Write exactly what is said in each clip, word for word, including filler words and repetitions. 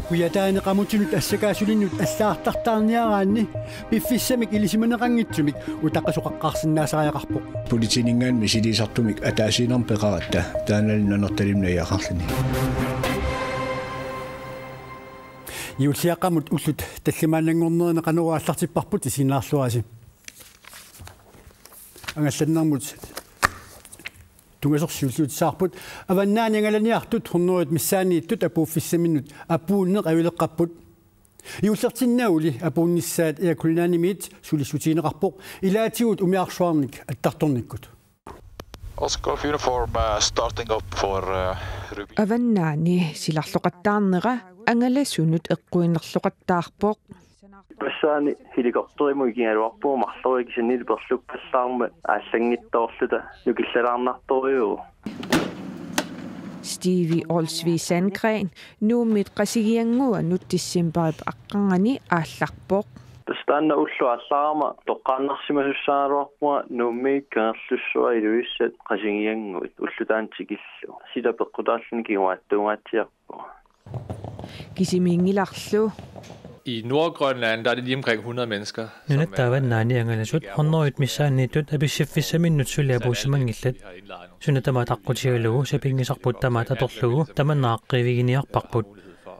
Kujataani qamutinut assakaasulinnut allagartartaarniaraanni piffissamik ilisimaneqanngitsumik utaqqasoqaqqaarsinnaasariaqarpoq. Politiininngaanniit misiliisartumik ataasiinnarmik peqaratta taannalu Nanortalimmi najugaqarluni. Juulliaqqamut ullut tallimaannanngornerini Qanorooq aallartipparput, isiginnaarluarisi. Angallannermut tungasorsiulliutissavarput. Avannaani angalaniartut hundredet missaanniittut apuuffissaminnut apuunneq ajuleqqapput. Juullertinnaguli apuunnissaat Air Greenlandimiit sulissutigineqarpoq ilaatigut umiarsuarnik attartornikkut. Oscar Uniform, uh, starting up for, uh, Rubin. Avannaani silarloqattaarnera angalasunut eqquinerloqattaarpoq. Bassaani helikopterimut ikigaluarpugut marloriarluta, kisianni perluppallaarmat aallanngitsoorluta nukillalaarnartorujuuvoq. Stevie Olsvig Sandgreen Nuummiit Qasigiannguanut decembarip aqqarnganni aallarpoq. Tassa taanna ulloq aallarama toqqaannarsimasussagaluarpunga Nuummiit Kangerlussuaq, Ilulissat, Qasigiannguit, ulloq taanna tikillugu. Sila peqqutaalluni kinguaattuungaatsiarpunga. Kisimiinngilarlu. I Nordgrønland, der er det lige omkring hundrede mennesker, som er Nunatta Avannaani angalasut hundredet missaanniittut apissiffissaminnut suli apuussimanngillat. Suna tamaat aqqutigalugu sapinngisarput tamaat atorlugu tamanna aaqqiiviginiarparput.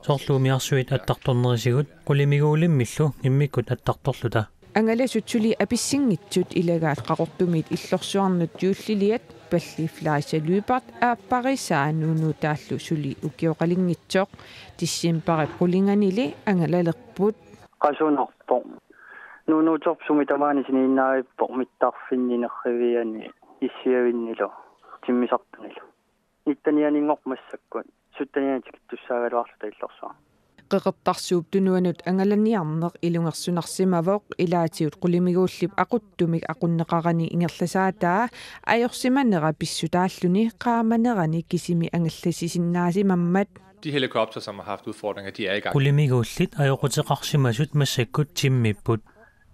Soorlu umiarsuit attartornerisigut, qulimiguulimmillu immikkut attartorluta. Angalasut suli apissinngitsut ilagaat Qaqortumiit illorsuarnut juulliliat Palli Fleischer Lyberth aapparisaa nuunuutaallu suli ukioqalinngitsoq. Decembarip qulinganili angalalerput. Qasunerpoq. Nuunuuterput sumi tamaani siniinnaavippoq mittarfinni, nerriviani, issiavinnilu, timmisartunilu. Nittenianinngorpoq massakkut, sytteniani tikittussaagaluarluta illorsuarmi. Qeqertarsuup Tunuanut angalaniarneq ilungersunarsimavoq, ilaatigut qulimiguullip aquttumik aqunneqarani ingerlasaataa ajorsimanera pissutaalluni qaamanerani kisimi angallassisinnaasimammat. De helikopter, som har haft udfordringer, de er i gang. Qulimiguullit ajoquteqarsimasut massakkut timmipput.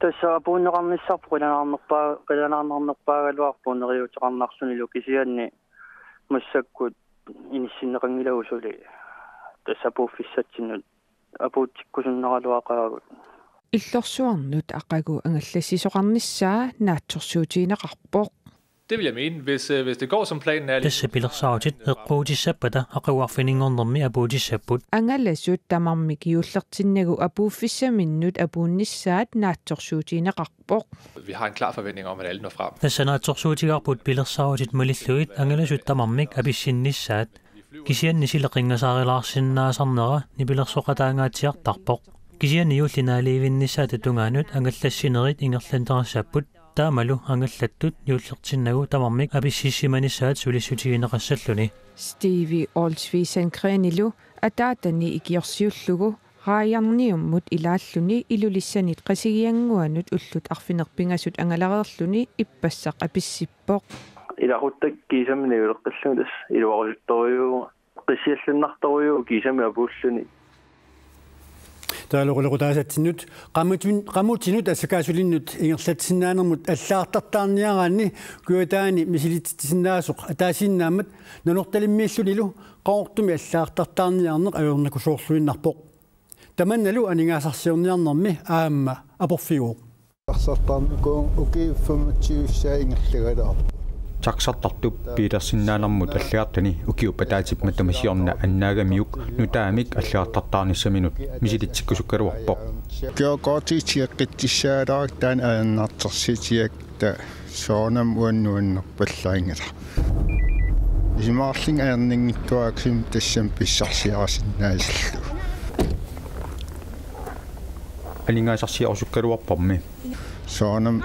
Tassa apuunneqarnissarput qilanaarnerpaa-, qilanaarnarnerpaagaluarpoq neriuuteqarnarlunilu, kisianni massakkut inissinneqanngilagut suli tassa apuuffissatsinnut apuutsikkusunnaraluaqaagut. Illorsuarnut aqagu angallassisoqarnissaa naatsorsuutigineqarpoq. Det vil jeg mene, hvis, øh, hvis det går, som planen er lige Tassa pilersaarutit eqquutissappata aqagu arfininngornermi apuutissapput. Angalasut tamarmik juullertinnagu apuuffissaminnut apuunnissaat naatsorsuutigineqarpoq. Vi har en klar forventning om, at alle når frem. Tassa naatsorsuutigaarput pilersaarutit malillugit angalasut tamarmik apissinnissaat. Kisianni sila qinngasaarilaarsinnaasarnera nipilersoqataangaatsiartarpoq. Kisianni juulli naaliivinnissaata tungaanut angallassinerit ingerlanneqassapput, taamalu angallattut juullertinnagu tamarmik apississimanissaat sulissutigineqassalluni. Stevie Olsvig Sandgrenilu ataatani ikiorsiullugu Raajarniummut ilaalluni Ilulissanit Qasigiannguanut ullut arfineq-pingasut angalareerluni ippassaq apissippoq. Ilaquttakka kiisami niuleqqillunga tassa iluarusuttorujuuvunga. Qissialluinnartorujuuvoq kiisami apuulluni. Taavalu qulequtaasatsinnut qamutun-, qamutinut assakaasulinnut ingerlatsisinnaanermut allagartartaarniaraanni Kujataani misilittitsisinnaasoq ataasiinnaammat Nanortalimmiillunilu Qaqortumi allagartartaarniarneq ajornakusoorluinnarpoq. Tamannalu aningaasarsiorniarnermi aamma aporfiuvoq. Taxartarnikuuvunga ukiut femogtyve-ssaa ingerlagaluarpoq. Taxartartup biilersinnaanermut allagartani ukiup ataatsip matuma siorna annaagamiuk nutaamik allagartartaarnissaminut misilitsikkusukkaluarpoq. Kørekorti tikeqqitsissagaluarakku taanna ajornartorsiutigaluarutta soorunami uannut nuannerpallaanngilaq. Isumaqarlunga ajornanngitsuarakku sumi tassani pissarsiarisinnaasallugu. Aningaasarsiorusukkaluarpormi. Soorunami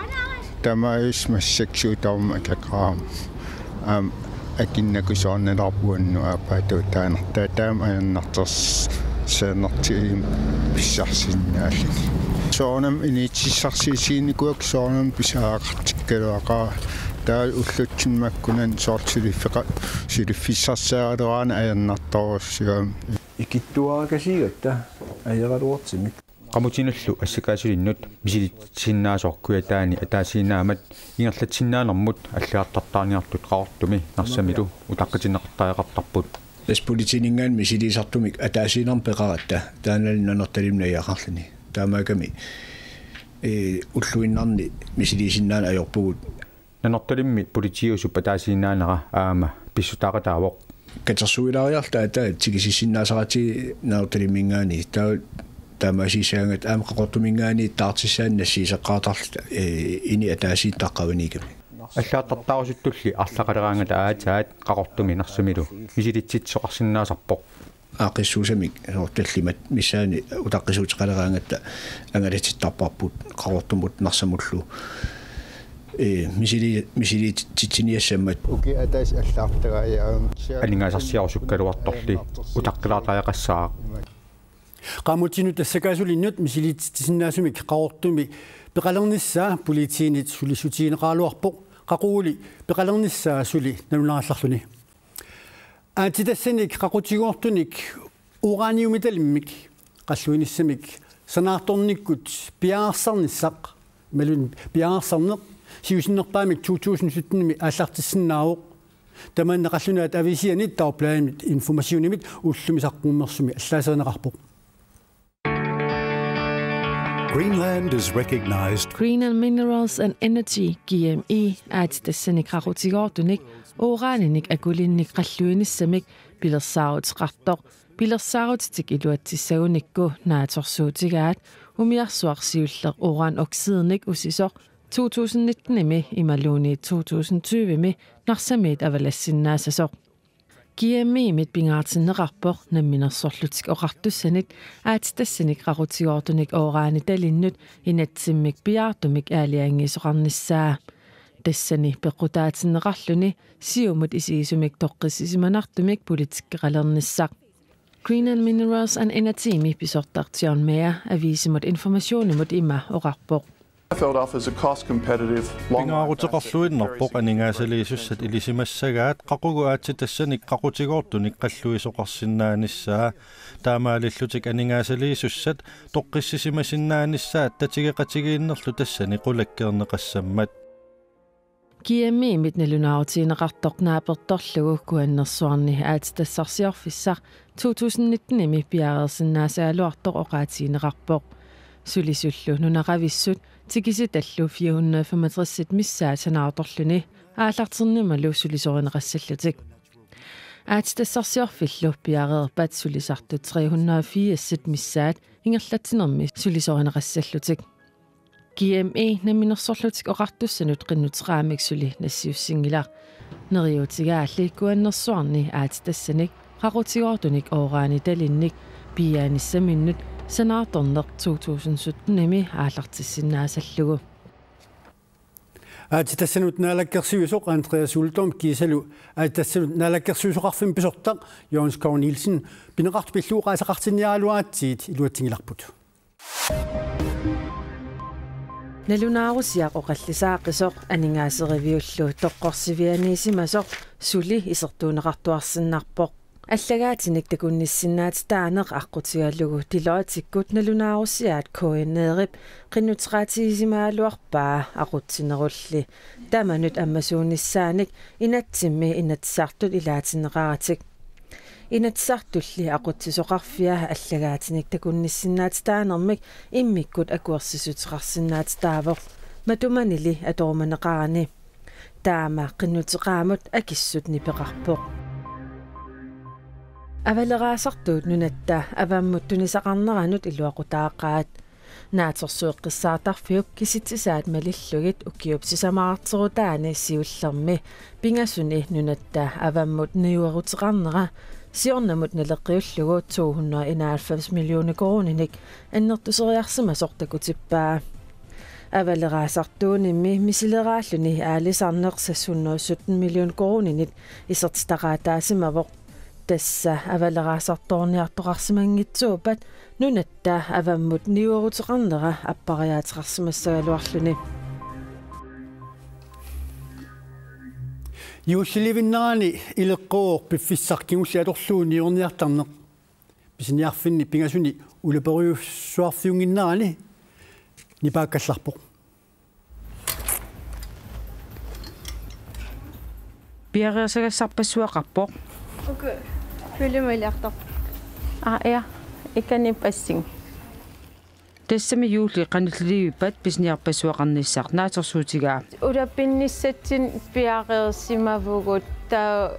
tamaasa massakkut suut tamarmik akeqarami. Aamma akunnaku soorunalaarpoq uannut aappaatut taanertaa taama ajornartorsiornertigut pissarsisinnaalluni. Soorunami inuutissarsiutiginikuuakka soorunami pisariaqartikkaluaqaara. Taava ullutsinni makkunani soorlu suliffeqa-, suliffissarsiaraluaraanni ajornartorujussuugami. Ikittuarakasiigatta ajoraluartumik. Qamutinullu assakaasulinnut misilitsisinnaasoq Kujataani ataasiinnaammat ingerlatsinnaanermut allagartartaarniartut Qaqortumi Narsamilu utaqqitinneqartariaqartarput. Tassa politiininngaanniit misiliisartumik ataasiinnarmik peqaratta taannalu Nanortalimmi najugaqarluni. Taamaakkami, ee, ulluinnarni misiliisinnaaneq ajorpugut. Nanortalimmi politiiusup ataasiinnaanera aamma pissutaaqataavoq. Katersuilaariarluta ataat tikisissinnaasaratsigu Nanortalimminngaanniit, taava taamaasiussaagatta aamma Qaqortuminngaanniit taartissaanik nassiusseqqaartarluta, ee, ini ataasiinnaq taqqavaniikkami. Allagartartaarusuttulli arlaqaleraangata aatsaat Qaqortumi Narsamilu misilitsitsisoqarsinnaasarpoq. Aaqqissuussamik soorlu tallimat missaanni utaqqisuuteqaleraangatta angalatittarparput Qaqortumut Narsamullu, ee, misili-, misilitsitsiniassammat. Ukiut ataaseq allagartagaajaavunga. Aningaasarsiarusukkaluartorli utaqqilaartariaqassaaq. Qamutinut assakaasulinnut misilitsisinnaanermik Qaqortumi peqalernissaa politiinit sulissutigineqaraluarpoq, qaquguli peqalernissaa suli nalunarallarluni. Aatsitassanik qaqutigoortunik uraniumitalimmik qalluinissamik sanaartornikkut piareersarnissaq, imaluunniit piareersarneq, siusinnerpaamik to tusind syttenimi aallartissinnaavoq. Tamanna qallunaat aviisianit Dagbladimit Informationimit ullumi saqqummersumi allaaserineqarpoq. Greenland is recognized. Greenland Minerals and Energy, G M E, aatsitassanik qaqutigoortunik uraninik akulinnik qalluinissamik pilersaaruteqartoq, pilersaarutitik iluatsissagunikku naatsorsuutigaat, umiarsuaq siulleq uranoxidinik usisoq to tusind nittenimi imaluunniit to tusind tyvemi Narsamiit avalassinnaassasoq. G M E-mit pingaartinneqarpoq Namminersorlutik Oqartussanit aatsitassanik qaqutigoortunik uranitalinnut inatsimmik piaartumik aalajangiisoqarnissaa. Tassani peqqutaatinneqarluni siumut isigisumik toqqissisimanartumik politikkeqalernissaq. Greenland Minerals and Energy-mi pisortaq John Mayer aviisimut Informationimut ima oqarpoq. Felt off as a cost competitive, long life asset. Pingaaruteqarluinnarpoq aningaasaliisussat ilisimassagaat qaqugu aatsitassanik qaqutigoortunik qalluisoqarsinnaanissaa. Taamaalillutik aningaasaliisussat toqqissisimasinnaanissaat tatigeqatigiinnerlu tassani qulakkeerneqassammat. G M E-mit nalunaarutigineqartoq naapertorlugu Kuannersuarni aatsitassarsiorfissaq to tusind nittenimi piareersinnaasagaluartoq oqaatigineqarpoq. Sulisullu nunaqavissut tikisitallu fire hundrede femogtres missaat sanaartorluni aallartinnimalu sulisorineqassallutik. Aatsitassarsiorfillu piareerpat sulisartut tre hundrede firs missaat ingerlatsinermi sulisorineqassallutik. G M E Namminersorlutik Oqartussanut qinnuteqaramik suli nassiussinngilaq. Neriuutigaalli Kuannersuarni aatsitassanik qaqutigoortunik uranitalinnut piiaanissaminnut sanaartorneq to tusind syttenimi aallartissinnaasallugu. Aatsitassanut naalakkersuisoq Andreas Uldum kiisalu aatsitassanut naalakkersuisoqarfimmik pisortaq Jørgen Skov Nielsen pineqartut pillugu oqaaseqartinniaraluaratsigit iluatsinngilarput. Nalunaarusiaq oqallisaaqisoq aningaaseriviullu toqqorsivianiisimasoq suli isertuuneqartuarsinnarpoq. Allagaatinik takunnissinnaatitaaneq aqqutigalugu Deloitteikkut nalunaarusiaat K N R-ip qinnuteqaatigisimagaluarpaa aqutsinerulli. Tamanut ammasuunissaanik inatsimmi Inatsisartut ilaatinneqaratik. Inatsisartulli aqutsisoqarfia allagaatinik takunnissinnaatitaanermik immikkut akuersissuteqarsinnaatitaavoq matumanili atorumaneqarani. Taama qinnuteqaramut akissut nipeqarpoq. Avaleraasartuut nunatta avammut tunisaqarneranut iluaqutaaqaat. Naatsorsueqqissaartarfiup kisitsisaat malillugit ukiup sisamararterutaani siullermi pingasuni nunatta avammut niueruteqarnera siornamut naleqqiullugu to hundrede enoghalvfems millioner koruuninik annertuseriarsimasoq takutippaa. Avaleraasartuunimmi misileraalluni aalisarneq seks hundrede sytten million koruuninit isertitaqaataasimavoq. Tassa avaleraasartoorniartoqarsimanngitsuuppat nunatta avammut niueruteqarnera appariaateqarsimassagaluarluni. Juullilivinnerani ileqqooq piffissaq kingulleq atorlugu niuerniartarneq. Pisiniarfinni pingasuni ulaperujussuarfiunnginnerani nipaakkallarpoq. Piareersagassarpassuaqarpoq. Uku filmiliartoq. Aa, ja. Ikani passing. Tassami juulli qanilliliivippat pisiniarpassuaqarnissaq naatsorsuutigaa. Ulapinnissatsinnik piareersimavugut, taava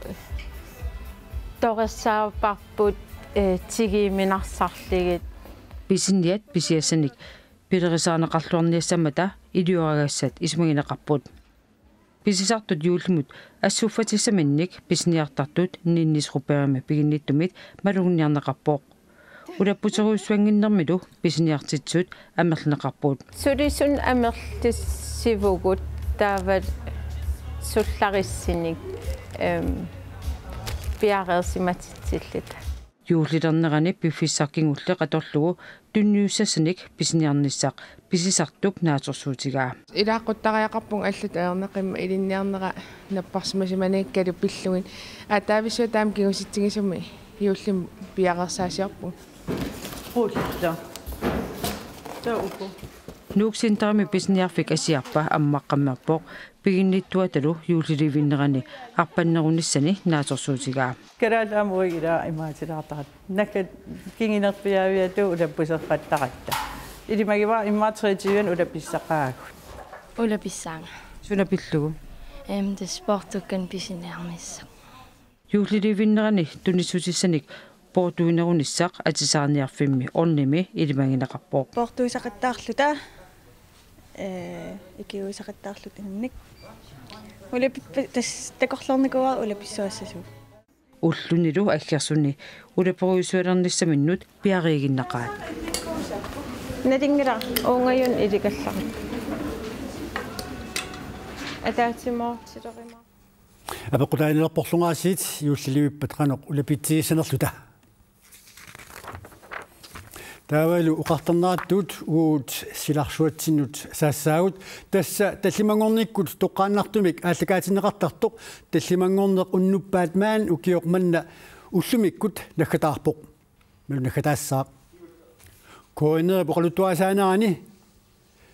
torersaaparput, eh, tigiiminarsarlugit. Pisiniat pisiassanik pilerisaarneqarluarniassammata ilioragassat isumagineqarput. Pisisartut juullimut assuffatissaminnik pisiniartartut Ninnis Ruberimi piginnittumit malugniarneqarpoq. Ulapputerujussuannginnermilu pisiniartitsisut amerlineqarput. Sulisunnik amerlissivugut taava sullarissinik, em, piareersimatitsilluta. Juullilernerani piffissaq kingulleq atorlugu tunniussassanik pisiniarnissaq pisisartup naatsorsuutigaa. Ilaaqquttariaqarpunga allatut ajornaqimmat ilinniarnera napparsimasimaniikkalu pillugit. Aa, taavissua taama kingusitsigisumik juullimi piareersaasiorpunga. Rulla. Taava uku. Nuuk Centerimi pisiniarfik Asiarpa ammaqqammerpoq, piginnittuatalu juullilivinnerani arpannerunissani naatsorsuutigaa. Kalaallit aamma uagut ilaa imaatilaartarat. Nakkat kingunerpiaaviatut ulappuserpattaratta. Ilimagivara immaqa treogtyve ulapissaqaagut. Ulapissaanga. Suna pillugu? Em, tassa poortukkanik pisiniarnissaq. Juullilivinnerani tunissutissanik poortuinerunissaq atisaarniarfimmi Ornimi ilimagineqarpoq. Poortuisaqattaarluta, ee, ikiuisaqattaarluta inunnik. Ulapippa-, tassa takorloornikuuara ulapissuassasugut. Ullunilu aggersuni ulaperujussualernissaminnut piariiginnaqaat. Nalunngilara, uunga juunip iligallarit. Ataatsimoortilerima. Apeqqutaaginnarporlungaasiit juulliliivippat qanoq ulapitsigissanerluta. Taavalu oqartarnerattut uagut silarsuatsinnut saassaagut, tassa tallimanngornikkut toqqaannartumik aallakaatinneqartartoq, tallimanngorneq unnuppat maani ukioq manna ullumikkut naggataarpoq. Malu naggataassaaq. K N R-ip oqaluttuarisaanerani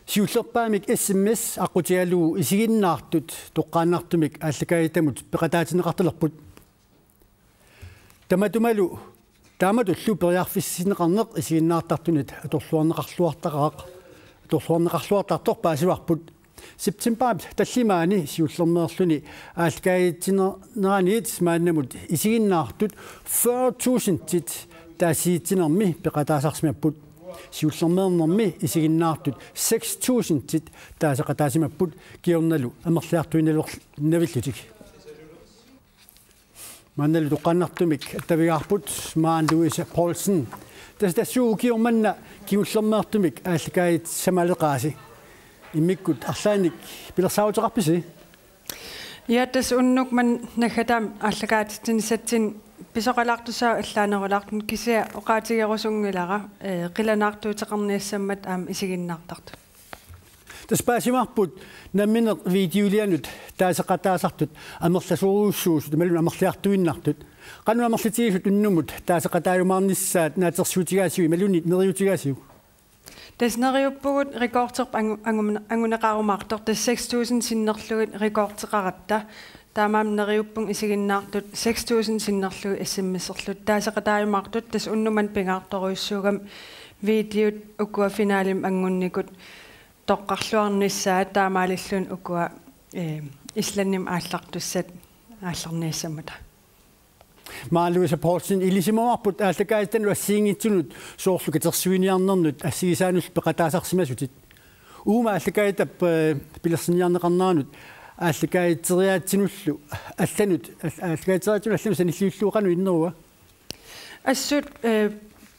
siullerpaamik S M S aqqutigalugu isiginnaartut toqqaannartumik aallakaatitannut peqataatinneqartalerput. Tamatumalu taamatullu periarfissinneqarneq isiginnaartartunit atorluarneqarluartaqaaq, atorluarneqarluartartoq paasivarput. Septembarip tallimaani siullermeerluni aallakaatitsineraniit maannamut isiginnaartut fyrre tusindit taasiitsinermi peqataasarsimapput. Siullermeernermi isiginnaartut seks tusindit taaseqataasimapput, kingornalu amerliartuinnaler-, -navillutik. Maannalu toqqaannartumik attavigaarput Maren Louise Poulsen. Tassa tassuuna ukioq manna kingullermeertumik aallakaatitsamaleqaasi. Immikkut arlaannik pilersaaruteqarpisi? Ja, tassa unnuk manna naggataamik aallakaatitsinissatsinni pisoqalaartussaavat allaanerulaartumik, kisianni oqaatigerusunngilara, ee, qilanaartuuteqarniassammat aamma isiginnaartartut. Tassa paasivarput nammineq videolianut taaseqataasartut amerlasoorujussuusut imaluunniit amerliartuinnartut. Qanoq amerlatigisut unnummut taaseqataajumaarnissaat naatsorsuutigaasiuk imaluunniit neriuutigaasiuk? Tassa neriuppugut, rekorderput angu-, angun-, anguneqarumaartoq, tassa seks tusind sinnerlugit rekordeqaratta. Taamaammat neriuppunga isiginnaartut seks tusind sinnerlugit S M S-erluta taaseqataajumaartut, tassa unnuk manna pingaartorujussuugami videot ukua finalemi angunnikut toqqarluarnissaat, taamaalilluni ukua, eh, Islandimi aallartussat aallarniassammata. Maren Louise Poulsen, ilisimavarput aallakaatitannut assigiinngitsunut soorlu katersuiniarnernut assigisaanullu peqataasarsimasutit. Uuma aallakaatitap, eh, pilersinniarneqarneranut aallakaatitseriaatsinullu allanut, aall-, aallakaatitseriaatsinullu allanut sanilliullugu qanoq innerua? Assut, eh,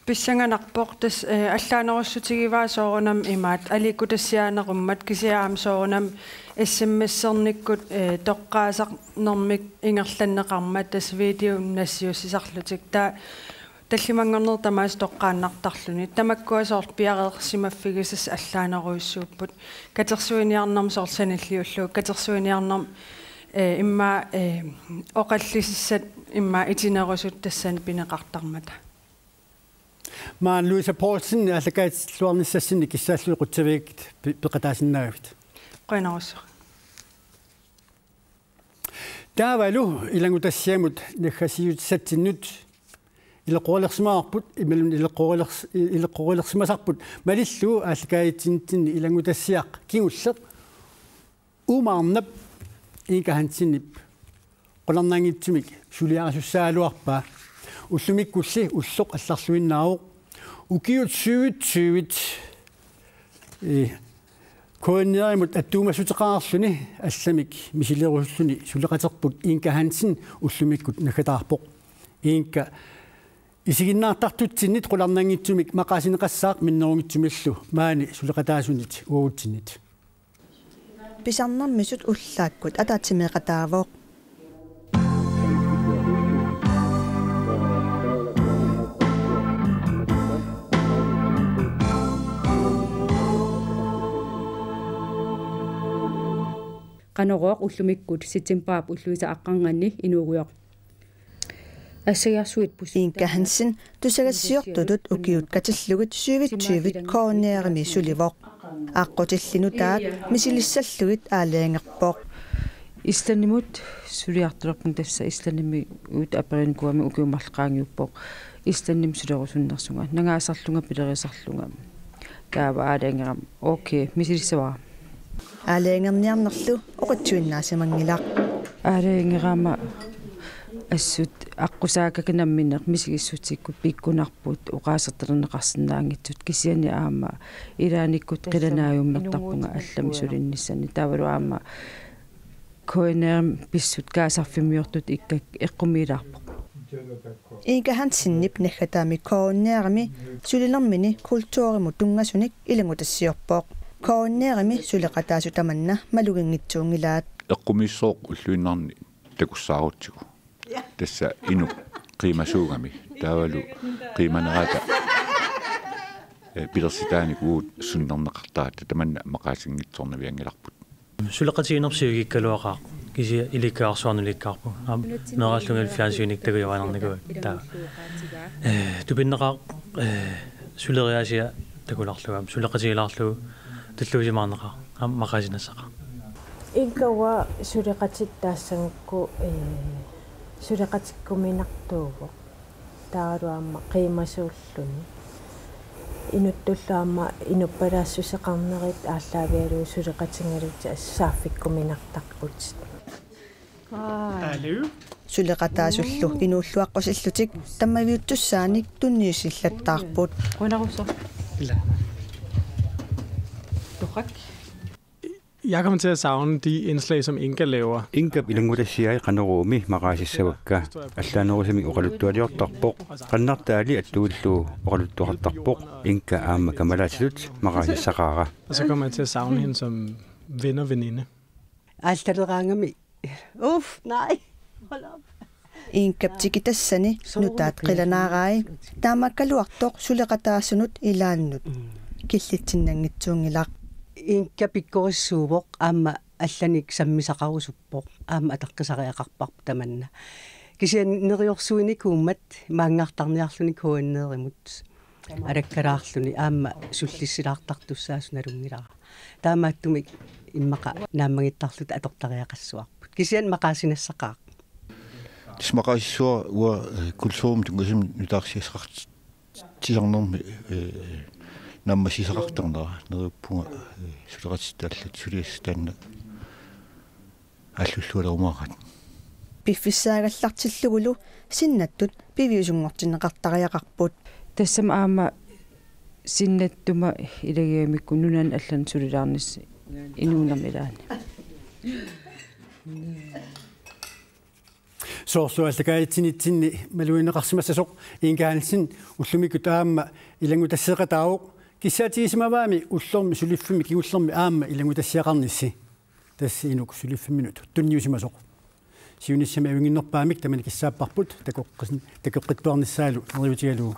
pissanganarpoq, tassa, eh, allaanerussutigivaa soorunami imaattoq aliikkutassiaanerummat, kisianni aamma soorunami S M S-ernikkut, eh, toqqaasarnermik ingerlanneqarmat, tassa videot nassiussisarlutik. Taava tallimanngornerit tamaasa toqqaannartarluni. Tamakkua soorlu piareersimaffigisassat allaanerujussuupput. Katersuiniarnermi soorlu sanilliullugu. Katersuiniarnermi, eh, immaqa, eh, oqallisissat immaqa itinerusut tassani pineqartarmata. Maani Louise Poulsen, aallakaatitsilluarnissassinnik kissaallugu qutsavigakkit pe-, peqataasinnaagavit. Qujanarsuaq. Taavalu ilanngutassiamut naggasiutissatsinnut ileqqorilersimavarput, imaluunniit ileqqorilers-, ileqqorilersimasarput malillugu aallakaatitsinitsinni ilanngutassiaq kingulleq Uumaarnap Inga Hansenip qularnanngitsumik suliarisussagaluarpaa. Ullumikkulli ulloq allarluinnaavoq. Ukiut syvogtyve, eh, KNR-imut attuumassuteqarluni allamik misilerusulluni suleqaterput Inga Hansen ullumikkut naggataarpoq. Inga isiginnaartartutsinnit qularnanngitsumik maqaasineqassaaq minnerunngitsumillu maani suleqataasunit uagutsinnit. Pisarnermisut ullaakkut ataatsimeeqataavoq. Qanorooq ullumikkut septembarip ulluisa aqqarnganni inuugujoq. Assagiarsuit pus-, Inga Hansen tusagassiortutut ukiut katillugit syvogtyve KNR-imi sulivoq. Aqqutilli nutaat misilissallugit aalajangerpoq. Islandimut suliartulerpunga, tassa Islandimiut aperineqarami ukiut marluk qaangiuppoq. Islandimut sulerusunnersunga. Nangaasarlunga, pilerisarlunga. Taava aalajangerama. Okay, misilissavara. Aalajangerniarnerlu oqitsuinnaasimanngilaq. Aalajangerama assut aqqusaagakka namminneq misigissutsikkut pikkunarput oqaasertalerneqarsinnaanngitsut, kisianni aamma ilaannikkut qilanaajummertarpunga allamik sulinnissanni. Taavalu aamma KNR-imi pissut kaasarfimmiortut ikka eqqumiilaarpoq. Inga Hansenip naggataami KNR-imi sulilermini kulturimut tunngasunik ilanngutassiorpoq. KNR-imi suleqataasut tamanna maluginngitsuunngilaat. Eqqumiissooq ulluinnarni takussaarutsigu. Tassa inuk qiimasuugami. Taavalu qiimanerata, eh, pilersitaanikuuvugut sunnerneqartarput, tamanna maqaasinngitsoornavianngilarput. Suleqatigiinnerput sivikikkaluaqaaq, kisianni ilikkagaq suarnulikkaarpu. Aamma meeraallunga fjernsynik takujuaannarnikuuakka. Taava, eh, tupinnaqaaq, eh, suleriaasia takularlugu, aamma suleqatigilaarlugu talluusimaarnaqaaq, aamma maqaasinassaqaaq. Inga, uanga suleqatitaassagukku, eh, suleqatikkuminartuuvoq. Taavalu aamma qiimasuulluni. Inuttullu aamma inuppalaassuseqarnerit aallaavigalugu suleqatigalugit saaffikkuminartarput. Suleqataasullu inuulluaqqusillutik tammaviutsussaanik tunniusillattaarput. Qujanarsuaq. Ila. Torrak. Jeg kommer til at savne de indslag, som Inga laver. Ingap ilanngutassiai Qanoruumi maqaasissavakka. Allaanerusumik oqaluttualiortarpoq. Qannartaali attuillu oqaluttuartarpoq. Inga aamma kamalaatitut maqaasissaqaara. Og så kommer jeg til at savne hende som vennerveninde. Aallaleraangami. Uff, nej. Hold op. Ingap tikitassani nutaat qilanaarai, taamaakkaluartoq suleqataasunut ilaannut killitsinnanngitsuunngilaq. Inga pikkorissuuvoq, aamma allanik sammisaqarusuppoq, aamma ataqqisariaqarparput tamanna. Kisianni neriorsuinikuummat maanngartarniarluni KNR-imut alakkalaarluni aamma sullissilaartartussaasut nalunngilara. Taamaattumik immaqa naammagittarluta atortariaqassuarput. Kisianni maqaasinassaqaaq. Tassa maqaasissavara uanga, eh, kulturimut tunngasumik nutaarsiassaqartitsisarnermi, eh, naammassisaqartarnera, neriuppunga, eh, suleqatitta allat suliassat taanna aallullualerumaaraat. Piffissaagallartillugulu sinnattut piviusunngortinneqartariaqarput. Tassami aamma sinnattuma ilagigamikku nunanut allanut sulilaarnissaq inuunermi ilaanni. Soorlu aallakaatitsinitsinni malugineqarsimassasoq Inga Hansen ullumikkut aamma ilanngutasseeqataavoq, kissaatigisimavaami ullormi suliffimmi kingullermi aamma ilanngutasseeqarnissi. Tassa inuk suliffimminut tunniusimasoq. Siunissami ajunnginnerpaamik tamanna kissaapparput takoqqis-, takoqqittuarnissaalu neriuutigalugu.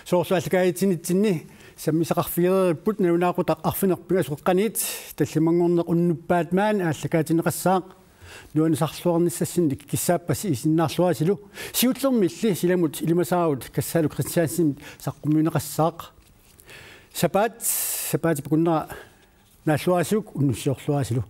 Soorlu aallakaatitsinitsinni sammisaqarfigereeripput nalunaaqutaq arfineq-pingasoq qeqqaniit tallimanngorneq unnuppaat maani aallakaatinneqassaaq. Nuannisarluarnissassinnik kissaappassi isiginnaarluarisilu. Siullermilli silamut ilimasaarut Kassaalu Kristiansen saqqummiunneqassaaq. Sapaat, sapaatip akunnera naalluarisiuk unnussiorluarisilu.